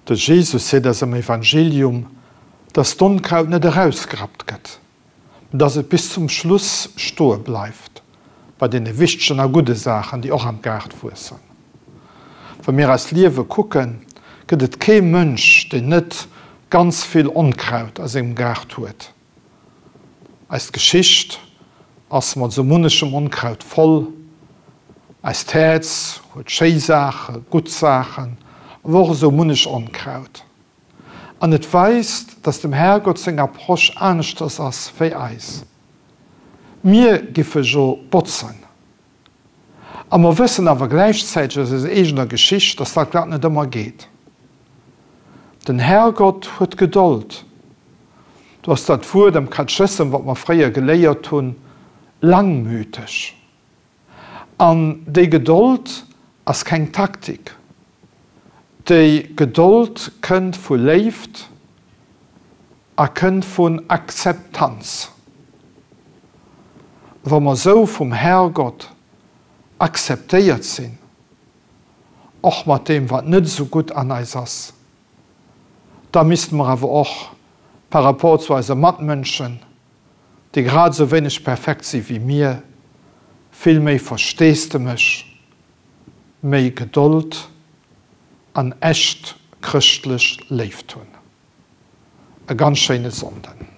De Jesus seet eis am Evangelium, dass d'Onkraut net erausgerappt gëtt, mä dass et bis zum Schluss stoe bleift bei deene wichtegen a gudde Saachen, déi och am Gaart wuessen. Wa mir eist Liewe kucken, gëtt et kee Mënsch, deen net ganz vill Onkraut a sengem Gaart huet. Eis Geschicht ass mat esou munnechem Onkraut voll. Eist Häerz huet schéi Saachen, gutt Saachen, awer och esou munnech Onkraut. An et weist, dass dem Herrgott seng Approche aneschters ass wéi eis. Mir giffe jo botzen. A mer wëssen awer gläichzäiteg aus eiser eegener Geschicht, dass dat grad net ëmmer geet. Den Herrgott huet Gedold. Do ass dat Wuert am Katechëssem, wat mer fréier geléiert hunn, langmüteg. An déi Gedold ass keng Taktik. Déi Gedold kënnt vu Léift a kënnt vun Akzeptanz. Wa mer sou vum Herrgott akzeptéiert sinn, och mat deem wat net esou gutt an eis ass, da misste mer awer och par rapport zu eise Matmënschen, déi grad esou wéineg perfekt si wéi mir, vill méi Versteesdemech, méi Gedold an echt chrëschtlech Léift hunn. E ganz schéine Sonnden.